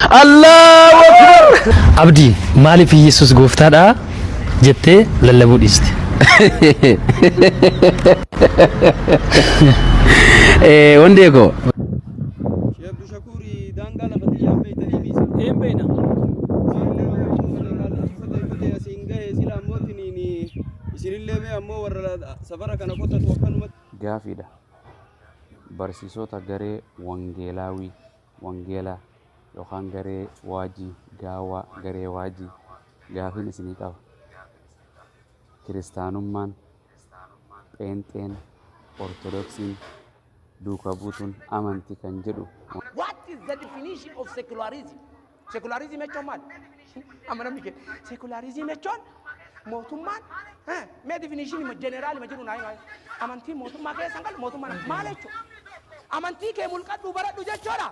Allahu Akbar! Abdii maaliif Iyyasuus gooftaadha jettee lallabuu dhiiste? Wandee koo. Sheekh Abdushakuuri daangaa lafa tiyyaan beeytanii miisa. Een beeyna. Qotee qotee asiin gahe sila ammoo tiniin isinillee mee ammoo warra safara kana qotatu akkanumatti. Gaafiidha. Barsiisota garee Wangeelaawii, Wangeelaa, yookaan garee Waajii, Gaawaa, garee Waajii, gaafiin isinii qaba. Kiristaanummaan, Pheenxeen, Ortodoksiin, duuka buutuun amanti kan jedhu What is the definition of secularism? Secularism jechuun maali? Amma namni kee secularism jechuun mootummaan mee definition general ma jiru naa himaa. Amantiin mootummaa keessa hin galu mootummaan maal jechuudha? Amantii kee mulqadhuu baradhu jechuudha.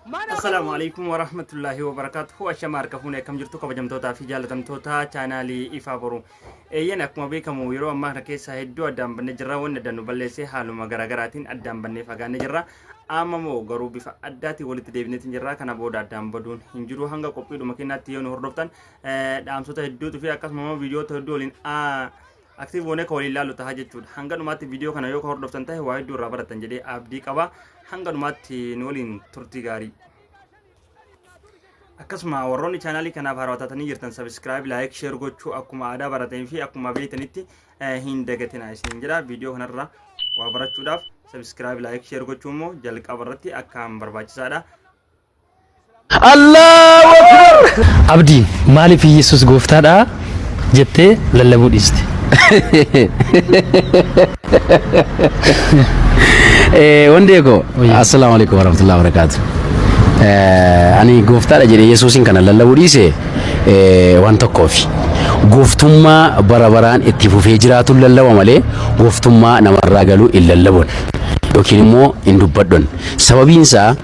Mana Assalaamu alaikum warahmatullaahi wabarakaatuhu. Ashama harka fuune, akkam jirtu kabajamtootaa fi jaalatamtoota chaanaalii Ifaa Boruu? Eeyyan, akkuma beekamu yeroo ammaa kana keessa hedduu addaan bannee jirra. Wanni addaan nu balleesse haaluma garaagaraatiin addaan bannee fagaannee jirra. Amma moo garuu bifa addaatiin walitti deebineetiin jirra. Kana booda addaan baduun hin jiru. Hanga qophiidhuma keenyaatti yoo nu hordoftan dhaamsota hedduutu fi akkasuma immoo viidiyoota hedduu waliin active goonee kan waliin ilaallu ta'a jechuudha. Hanga dhumaatti viidiyoo kana yoo ka hordoftan ta'e waa hedduu irraa baratan jedhee abdii qaba. Hanga dhumaatti nu waliin turtii gaarii. Akkasuma warroonni chaanaalii kanaaf haarawaa taatanii jirtan subscribe, like, share gochuu akkuma aadaa baratanii fi akkuma beektanitti hin dagatina isiniin jedha. Viidiyoo kanarra waa barachuudhaaf subscribe, like, share gochuu immoo jalqaba irratti akkaan barbaachisaadha. Allahu Akbar! Abdii maaliif Iyyasuus gooftaadha jettee lallabuu dhiiste? Wandee koo. Wayya. Assalaamu alaikum warahmatullahi wabarakatuh. Ani gooftaadha jedhee Yesuusin kana lallabuu dhiise waan tokkoofi. Gooftummaa bara baraan itti fufee jiraatuun lallaba malee gooftummaa namarraa galuu hin lallabuun yookiin immoo hin dubbadhon. Sababiin isaa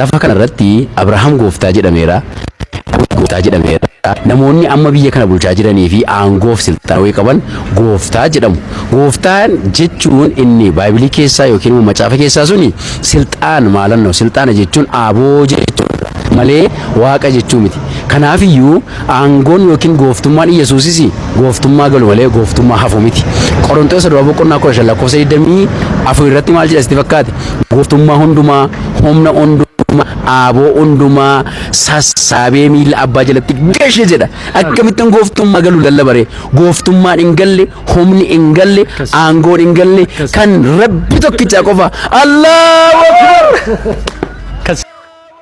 lafa kana irratti Abrahaam gooftaa jedhameera. Daawit gooftaa jedhameera. Namoonni amma biyya kana bulchaa jiranii fi aangoof silxaanawii qaban gooftaa jedhamu. Gooftaan jechuun inni Baaybilii keessaa yookiin immoo macaafa keessaa suni silxaan maalannoo silxaana jechuun aaboo jechuudha malee waaqa jechuu miti. Kanaafiyyuu aangoon yookiin gooftummaan Iyyasuusis gooftummaa galu malee gooftummaa hafu miti. Qorontoos duraa boqonnaa 15 lakkoofsa 24 irratti maal jedha sitti fakkaate? Gooftummaa hundumaa, humna hundumaa, aaboo hundumaa sassaabee miila abbaa jalatti gashe jedha. Akkamittiin gooftummaa galu lallabaree? Gooftummaan hin galle, humni hin galle, aangoon hin galle kan Rabbi tokkichaa qofa. Allahu Akbar!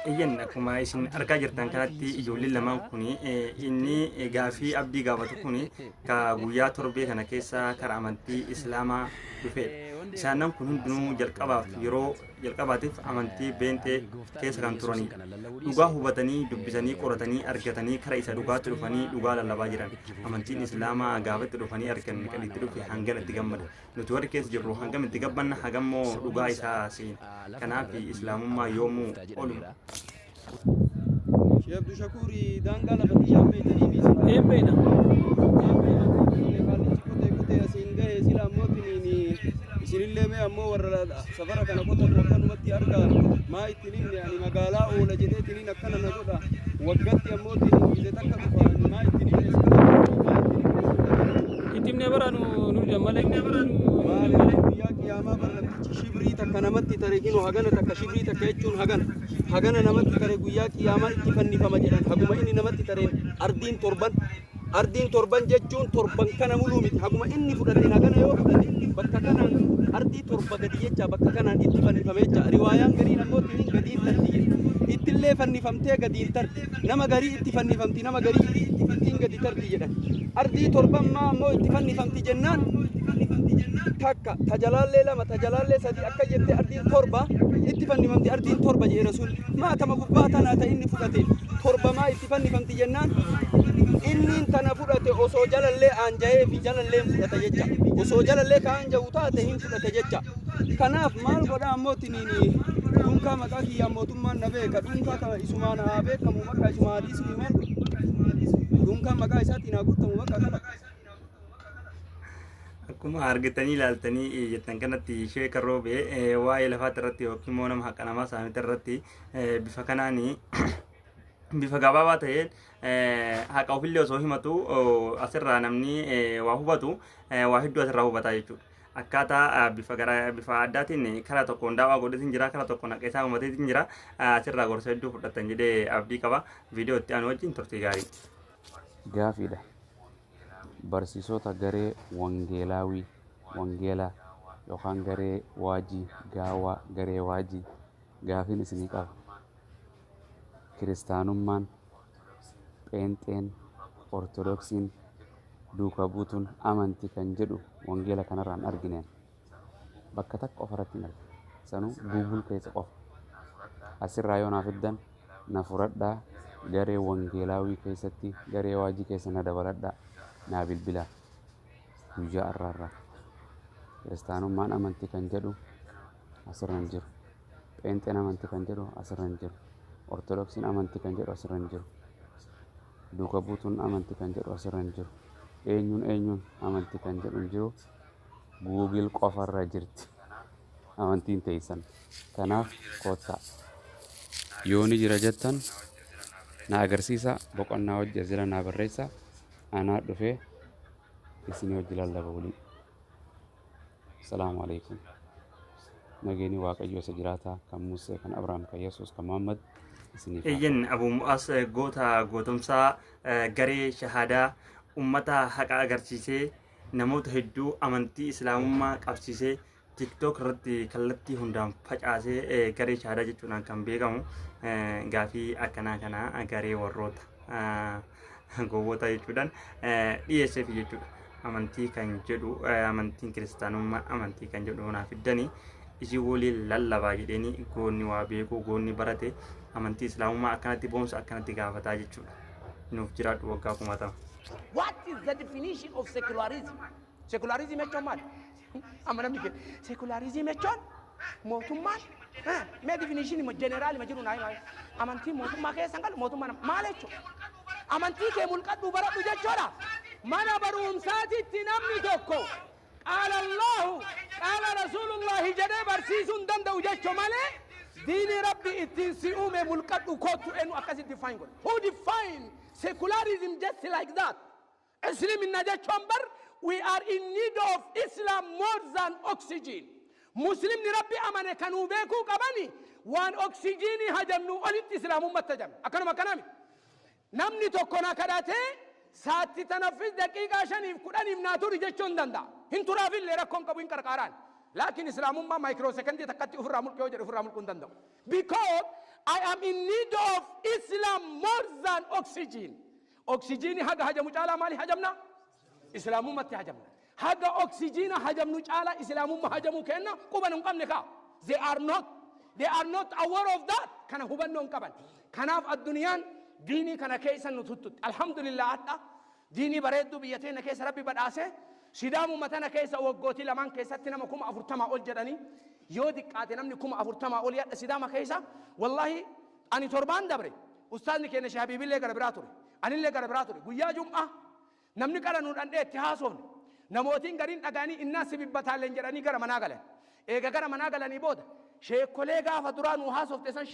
Eeyyan, akkuma isin argaa jirtan kanatti ijoolleen lamaan kun, inni gaafii Abdii gaafatu kun ka guyyaa torbee kana keessa kara amantii Islaamaa dhufedha. Isaanan kun hundinuu jalqabaaf yeroo jalqabaatiif amantii Beenxee keessa kan turanidha. Dhugaa hubatanii, dubbisanii, qoratanii argatanii kara isa dhugaatti dhufanii dhugaa lallabaa jiran. Amantiin Islaamaa gaafa itti dhufanii argan kan itti dhufe hangana itti gammada. Nuti warri keessa jirru hangam itti gabbanna, hagammoo dhugaa isaa seena. Kanaaf Islaamummaa yoomuu oluma. Sheekh Abdushakuuri daangaa lafa tiyyaan beeytanii miisa. Een beeyna. Kaallichi qotee qotee asiin gahe sila ammoo tiniin isinillee mee ammoo warra safara kana qotatu akkanumatti argaa maa ittiin himne ani magaalaa oola jedhee tiniin akkana na godha waggatti ammoo tiniin gise takka dhufa ani maa ittiin himne maa ittiin himne. Itti himnee bara nu nu didan malee. Maali guyyaa qiyaamaa bar namtichi shibrii takka namatti tare kino hagana takka, shibrii takka jechuun hagana hagana namatti tare guyyaa qiyaamaa itti fannifama jedhan. Haguma inni namatti tareen ardiin torban, ardiin torban jechuun torban kana muluu miti, haguma inni fudhateen hagana yoo fudhate bakka kanaan ardii torba gadi jecha bakka kanaan itti fannifame jecha. Riwaayaan gariin ammoo tiniin gadiin tarti jedhe, ittillee fannifamtee gadiin tarti, nama garii itti fannifamti, nama garii ittiin gadi tarti jedhan. Ardii torban maa ammoo itti fannifamti jennaan, takka tajalaallee, lama tajalaallee, sadi akka jette ardiin torba itti fannifamti, ardiin torba jedhe Rasuul. Maa tama gubbaa tanaa ta inni fudhate torba maa itti fannifamti jennaan, inniin tana fudhate osoo jalallee aanjahee fi jalallee hin fudhata jecha, osoo jalallee ka aanjahu taate hin fudhate jecha. Kanaaf maal godha ammoo tiniin dhuunkaa maqaa kiyyaan mootummaan na beeka, dhuunkaa kana isumaan haa beekamu, maqaa isumaa hadiisni maal godha, dhuunkaan maqaa isaatiin haa guutamu bakka kana. Akkuma argitanii ilaaltanii jettan kanatti Sheeka Roobee waa'ee lafaati irratti yookiin immoo nama haqa namaa saamite irratti bifa kanaan Bifa gabaabaa ta'een haqa ofillee osoo himatu asirraa namni waa hubatu waa hedduu asirraa hubataa jechuudha. Akkaataa bifa gara bifa addaatiin karaa tokkoon daawwaa godhatiin jira, karaa tokkoon haqa isaa uumateetiin jira. Asirraa gorsa hedduu fudhatan jedhee abdii qaba. Viidiyoo itti aanu wajjin turtii gaarii. Gaafiidha. Barsiisota garee wangeelaawii, wangeelaa yookaan garee waajii, gaawaa, garee waajii, gaafiin isinii qaba. Kiristaanummaan, Pheenxeen, Ortodoksiin, duuka buutuun amantii kan jedhu wangeela kanarraan argineen. Bakka takka qofa irratti hin argine. Sanuu Google keessa qofa. Asirraa yoo naaf fiddan na fudhadhaa, garee wangeelaawii keessatti, garee waajii keessa na dabaladhaa, naa bilbilaa guyyaa har'aarraa. Kiristaanummaan amantii kan jedhu asirra hin jiru. Pheenxeen amantii kan jedhu asirra hin jiru. Ortodoksiin amantii kan jedhu asirra hin jiru. Duuka buutuun amantii kan jedhu asirra hin jiru. Eenyuun eenyuun amantii kan jedhu hin jiru. Google qofarra jirti amantiin teessan. Kanaaf koottaa. Yoo ni jira jettan na agarsiisa, boqonnaa hojii asirra naa barreessa, anaa dhufee isinii hojii lallaba waliin. Salaamu alaikum. Nageenyi Waaqayyo isa jiraataa kan Musee, kan Abrahaam, kan Yesuus, kan Muhammad isiniif haa ta'u. Eeyyen, Abu Mu'aas goota gootomsaa garee shahaadaa ummata haqa agarsiisee namoota hedduu amantii Islaamummaa qabsiisee TikTok irratti kallattii hundaan facaasee garee shahaadaa jechuudhaan kan beekamu gaafii akkanaa kana garee warroota gowwoota jechuudhaan dhiyeesseef jechuudha. Amantii kan jedhu, amantiin kiristaanummaa amantii kan jedhu naaf fiddanii isii waliin lallabaa jedheeni, goonni waa beekuu, goonni barate amantii Islaamummaa akkanatti boonsa, akkanatti gaafataa jechuudha. Nuuf jiraadhu waggaa 10,000. What is the definition of secularism? Secularism jechuun maali? Amma namni kenna. Secularism jechuun mootummaan mee definition general ma jiru naa himaa. Amantii mootummaa keessa hin galu, mootummaa maal jechuudha? Amantii kee mulqadhu baradhu jechuudha. Mana barumsaatitti namni tokko qaala Allahu qaala Rasuulullahi jedhee barsiisuu hin danda'u jechuu malee, diini Rabbi ittiin si uume mulqadhu kootu, eenyu akkasitti define godhe? Who define secularism just like that? Islamina jechuun bar we are in need of Islam more than oxygen. Muslimni Rabbi amane kanuu beekuu qabani, waan oksijiinii hajamnu olitti Islaamummatti hajamne. Akkanuma akkanami. Namni tokko na kadhatee saatti tanaffis daqiiqaa 5f 10f naa turi jechuu hin danda'a. Hin turaafillee, rakkoon qabu, hin qarqaaraan. Laakiin Islaamummaa microsecondii takkatti ofirraa mulqee yoo jedhe ofirraa mulquu hin danda'u. Because I am in need of Islam more than oxygen. Oksijiinii haga hajamu caalaa maali hajamna? Islaamummatti hajamna. Haga oksijiina hajamnu caalaa Islaamummaa hajamuu kenna quban hin qabne kaa. They are not aware of that. Kana hubannoo hin qaban. Kanaaf addunyaan diinii kana keessa nu tuttutti. Alhamdulillah, hadha diinii bareedduu biyya teenya keessa Rabbi badhaase. Sidaamuma tana keessa waggootii lamaan keessatti nama 40,000 ol jedhanii, yoo diqqaate namni 40,000 ol yadha Sidaama keessa. Wallahi, ani torbaan dabre ustaazni keenya Shee Habiibillee gara biraa ture. Anillee gara biraa ture. Guyyaa Jum'aa namni qara nu dhandhee itti haasofne. Namootiin gariin dhaga'anii innaa sibibbataalleen jedhanii gara manaa galan. Eega gara manaa galanii booda sheekolee gaafa duraa nu haasofte san,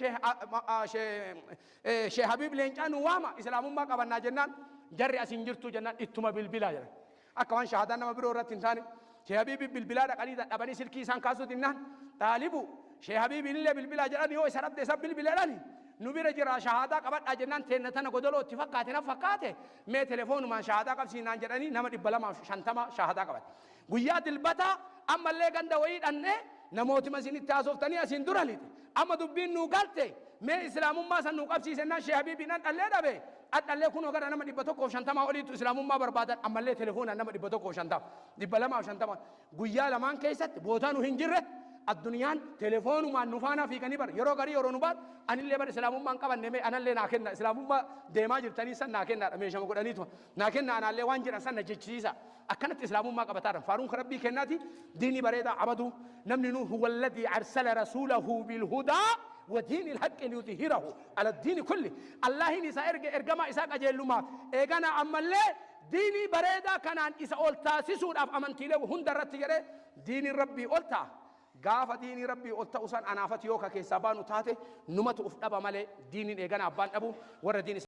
Shee Habiib Leencaa nu waama, Islaamummaa qabannaa jennaan, jarri asin jirtu jennaan ittuma bilbilaa jedhan. Akka waan shahaadaan nama biroo irratti hin taane, Shee Habiibi bilbilaa dhaqanii dadhabanii silkii isaan kaasuu dinnaan, xaalibu Shee Habiibi illee bilbilaa jedhan, yoo isa dhabde isa bilbileedhani nu bira jira, shahaadaa qabadhaa jennaan, teenna tana godoloo itti fakkaate na fakkaate, mee telefoonumaan shahaadaa qabsiinaan jedhanii nama 250 shahaadaa qabate. Guyyaa Dilbataa ammallee ganda wayii dhannee namootima isin itti haasoftanii asiin dura lixe. Amma dubbiin nuu galte, mee Islaamummaa san nuu qabsiisennaan, Shee Habiibiin an dhallee dhabe. Dhallee kunoo gara nama 150 oliitu Islaamummaa barbaadan, ammallee telefoonaan nama 150, 250 guyyaa lamaan keessatti bootaa nu hin jirre addunyaan telefoonumaan nu faana fiiganii bar yeroo garii yeroo nu baat anillee bar Islaamummaan qabanne, mee anallee naa kenna, Islaamummaa deemaa jirtanii san naa kennaadha, meeshama godhaniitu naa kenna, anaallee waan jedhan san na jechisiisa. Akkanatti Islaamummaa qabataadha. Faaruun ka Rabbii kennaati, diinii bareedaa abaduu namni nu huwa alladhii arsala rasuulahu bilhudaa wa diini alhaqqi liyudhhirahu ala diini kulli. Allahin isa erge ergamaa isaa qajeellumaaf, eegana ammallee diinii bareedaa kanaan isa ol taasisuudhaaf amantiilee hunda irratti jedhee diiniin Rabbii ol ta'a. Gaafa diinii Rabbii ol ta'u san anaafati yoo ka keessaa baanu taate, numatu uf dhaba malee diiniin eegana abbaan dhabu warra diin.